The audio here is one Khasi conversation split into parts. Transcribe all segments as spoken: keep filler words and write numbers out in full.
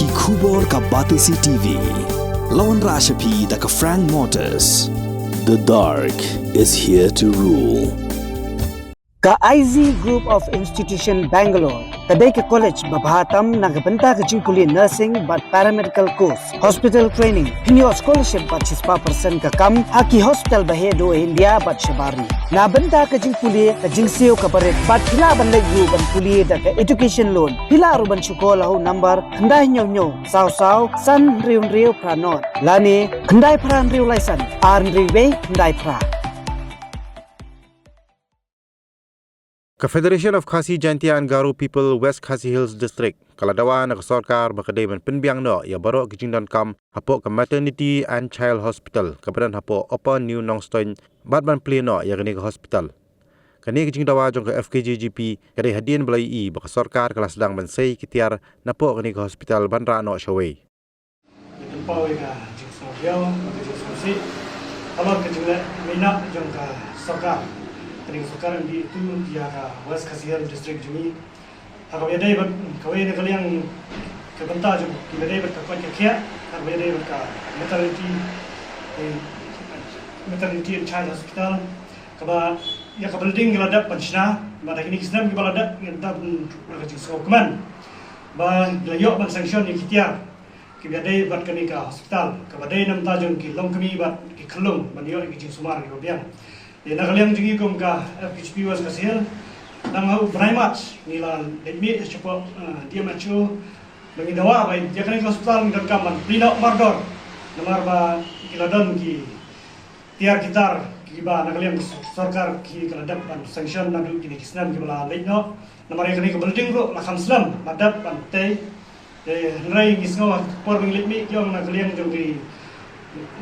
Ki khubor ka Batesi T V. Lawan Rashapi da ka Frank Motors. The dark is here to rule. Ka I Z Group of Institution Bangalore ka dei ka college ba bha tam na ka bynta ka jingpule nursing bad paramedical course, hospital training, pynïoh scholarship bad shispah percent ka kam ha ki hospital ba heh duh India bad shabar ri. Na bynta ka jingpule ka jingsiew ka barit bad phi lah ban leit ruh ban pule da ka education loan. Phi lah ruh ban shu call ha u number khyndai hynñiew hynñiew saw saw san hynriew hynriew phra nod lane khyndai phra hynriew lai san ar hynriew wei khyndai phra. Ka Federation of Khasi Jaintia and Garo People West Khasi Hills District ka la dawa na ka sorkar ba ka dei ban pynbiang noh ïa baroh ki jingdonkam hapoh ka Maternity and Child Hospital kaba don hapoh Upper New Nongstoiñ bad ban plie noh ïa kane ka hospital. Kane ka jingdawa jong ka F K J G P ka dei hadien ba la ïohi ba ka sorkar ka la sdang ban sei ki tiar napoh kane ka hospital ban rah noh shawei. Ngi pynpaw ïa ka jingsngewdiaw, ka jingsngewsih halor ka jingleh minot jong ka sorkar. Kane ka sorkar M D A tu ïa ka West Khasi Hills District jong ngi. Ha kaba ïadei bad kawei na ka liang ka bynta jong kiba dei bad ka koit ka khiah, ha kaba ïadei bad ka maternity, eh, maternity and child hospital. Kaba ïa ka building ngi la dep ban shna, bad ha kine ki snem kiba la dep ngi la dep, mm, ka jingsngewkmen ba ngi la ïoh ban sanction ïa ki tiar kiba dei bad kane ka hospital, kaba dei na bynta jong ki longkmie bad ki khyllung ban ïoh ïa ki jingsumar kiba biang. Te na ka liang jong ngi kum ka F K J P West Khasi Hills, dang ha u bnai March ngi la leit mih shapoh, eh, D M H O, ba ngi dawa ba ïa kane ka hospital ngi donkam ban plie noh mardor. Namar ba ki la don ki tiar ki tar kiba na ka liang sorkar ki ka la dep ban sanction naduh kine ki snem kiba la leit noh. Namar ïa kane ka building ruh la kham slem, la dep ban tei. Te hynrei ngi sngew ha por ba ngi leit mih ki ong na ka liang jong ki,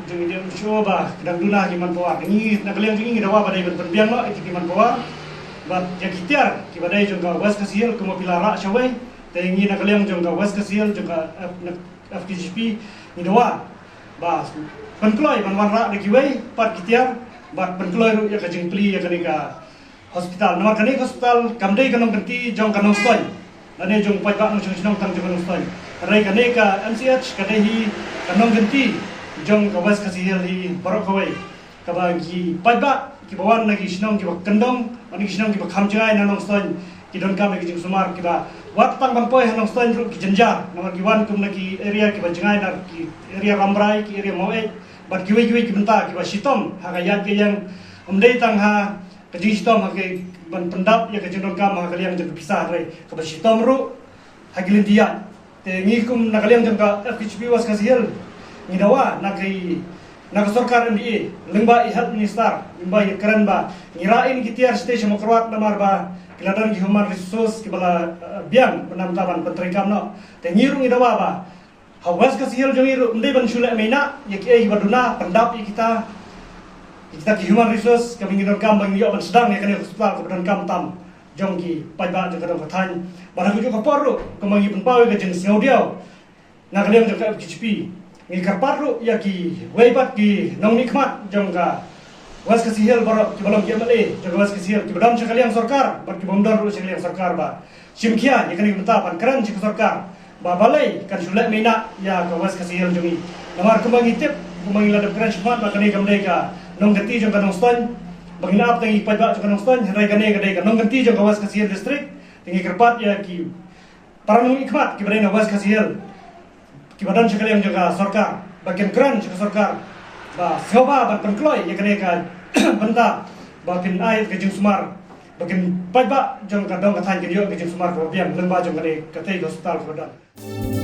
jong ki D M H O ba ki dang duna ki manpower. Ngi na ka liang jong ngi ngi dawa ba dei ban pynbiang noh ïa ki manpower. Bad ïa ki tiar kiba dei jong ka West Khasi Hills kumba phi la rah shawei. Te ngi na ka liang jong ka West Khasi Hills jong ka F-, na F K J P ngi dawa ba pynkloi ban wanrah da kiwei pat ki tiar bad pynkloi ruh ïa ka jingplie ïa kane ka hospital. Namar kane ka hospital kam dei ka nongkynti jong ka Nongstoiñ lane jong paidbah nongshong shnong tang jong ka Nongstoiñ. Hynrei kane ka M C H ka dei hi ka nongkynti jong ka West Khasi Hills hi baroh kawei. Kaba ki paidbah kiba wan na ki shnong kiba kyndong, na ki shnong kiba kham jngai na Nongstoiñ, ki donkam ïa ki jingsumar, kiba wat tang ban poi ha Nongstoiñ ruh ki jynjar, namar ki wan kum na ki area kiba jngai na ki area Rambrai, ki area Maweit, bad kiwei kiwei ki bynta kiba shitom ha ka ïaid ka ïeng, ym dei tang ha ka jingshitom ha ka ban pyndap ïa ka jingdonkam ha ka liang jong ka pisa, hynrei kaba shitom ruh ha ki lynti ïaid. Te ngi kum na ka liang jong ka F K J P West Khasi Hills ngi dawa na ka, na ka sorkar M D A, lyngba i Health Minister, lyngba i kren ba ngi rah ïa ki tiar stage Mawkyrwat namar ba ki la don ki human resource kiba la, eh, biang bad namar ban pyntreikam noh. Te ngi ruh ngi dawa ba ha West Khasi Hills jong ngi ruh ym dei ban shu leh maïnah ïa kiei kiba duna, pyndap ïa kita, ïa kita ki human resource kaba ngi donkam ba ngi ïoh ban sdang ïa kane ka hospital kaba donkam tam jong ki paidbah jong ka dong ka thaiñ. Bad ha kajuh ka por ruh kumba ngi pynpaw ïa ka jingsngewdiaw na ka liang jong ka F K J P, ngi kyrpad ruh ïa kiwei pat ki nongmihkhmat jong ka West Khasi Hills baroh, kiba long ki M L A jong ka West Khasi Hills, kiba don sha ka liang sorkar bad kiba ym don ruh sha ka liang sorkar, ba shim khia ïa kane ka bynta ban kren sha ka sorkar ba balei kan shu leh maïnah ïa ka West Khasi Hills jong ngi. Namar kumba ngi tip, kumba ngi la dep kren shakhmat, ba kane kam dei ka nongkynti jong ka Nongstoiñ, ba ngin ap tang ïa ki paidbah jong ka Nongstoiñ, hynrei kane ka dei ka nongkynti jong ka West Khasi Hills District. Te ngi kyrpad ïa ki para nongmihkhmat kiba dei na West Khasi Hills, kiba don sha ka liang jong ka sorkar, ba kin kren sha ka sorkar ba sngewbha ban pynkloi ïa kane ka bynta, ba kin ai ka jingsumar, ba kin paidbah jong ka dong ka thaiñ kin ïoh ka jingsumar kaba biang lyngba jong kane ka tei ka hospital kaba don.